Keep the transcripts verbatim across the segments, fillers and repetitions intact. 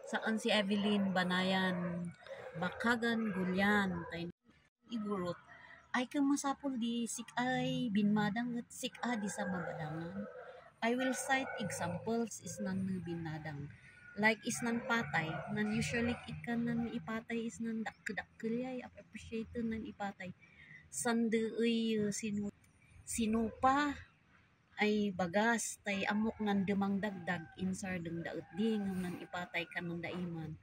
Saan si Evelyn Banayan, Bakagan, Gulian, tay igurot. Ay ka masapul di sik-ay binmadang et sik-a di sa mabadangan. I will cite examples isnan binmadang. Like isnan patay, nan usually ikkan nan ipatay isnan dakkel-dakkel ay appreciate nan ipatay. Sande ay, uh, sinu-, sinupa, ay bagas, tay ammok nan demang dagdag, insar deng daet di, ngem nan ipatay ka nan da iman.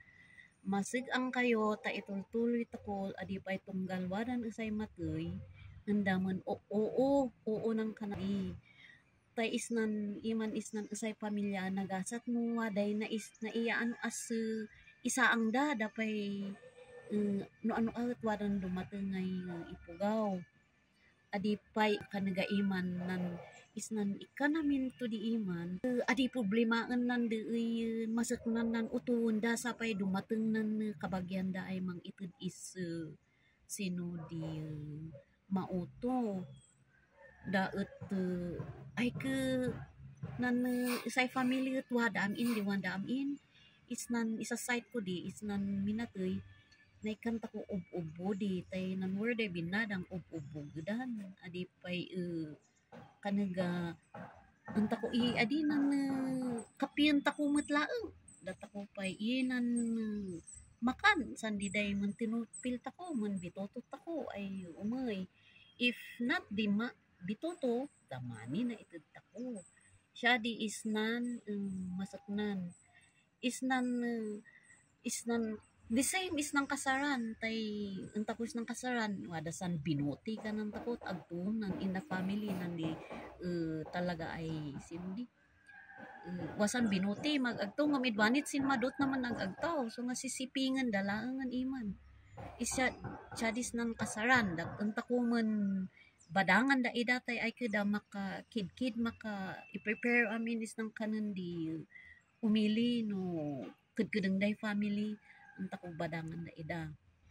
Maseg-ang kayo, ta itultuloy tako, adi pay tunggal wadan esay matey, en damen, o, oo, oo nan kanadi. Tay isnan, iman isnan esay pamilya, nagasat no waday na is-, naiya ano as, eh, isaang da, da pay, eh, no ano et wadan dumateng ay, eh, ipogaw. Adi pay kanega iman nan isnan ikkan amin to di iman. Eh, adi problemaen nan de, eh, maseknan nan otoen da sapay dumateng nan, eh, kabagian da ay mang-ited is, eh, sino di, eh, maoto. Da et, eh, ay ke nan, eh, esay family et wada amin, di wada amin. Isnan isa-cite ko di, isnan minatey. Naikkan tako ob-ob body, tay nan word ay binmadang ob-ob bogedan. Adi pay, eh, kanega, en tako i, adi nan, eh, kapien tako met laeng. Da tako pay i nan, eh, makan, sandi day men tinopil tako, men bitoto tako, ay omey. If not, di ma-, bitoto, da mani na ited tako. Siya di isnan, eh, maseknan. Isnan, eh, isnan, the same isnan kasaran, tay en tako isnan kasaran, wada san binoti ka nan tako, agto nan in the family nan di, eh, talaga ay sino di. Eh, wa san binoti, mag-agto, ngem idwanit sin madot naman ag-agto. So nga sisipingen da laeng ngan iman. Isya, siya di isnan kasaran, da en tako men badangan da ida tay ay ke da makakidkid, maka-i-prepare amin isnan kanen di umili no kedkedeng day family, en tako badangan da ida.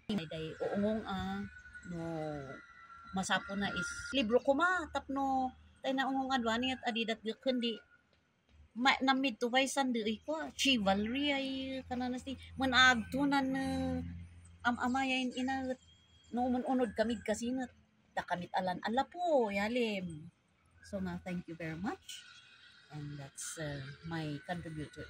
Ay day oongong a, no masapul na is libro koma, tapno, tay na ongong adwani et adi dat geken di, ma-, namid to pay sande ay ko, chivalry ay kananas di, men agto nan, eh, am-amay ay ina et, no, men unod kamid kasinet, da kamit alan alapo, yalim. So nga, thank you very much. And that's, uh, my contributor.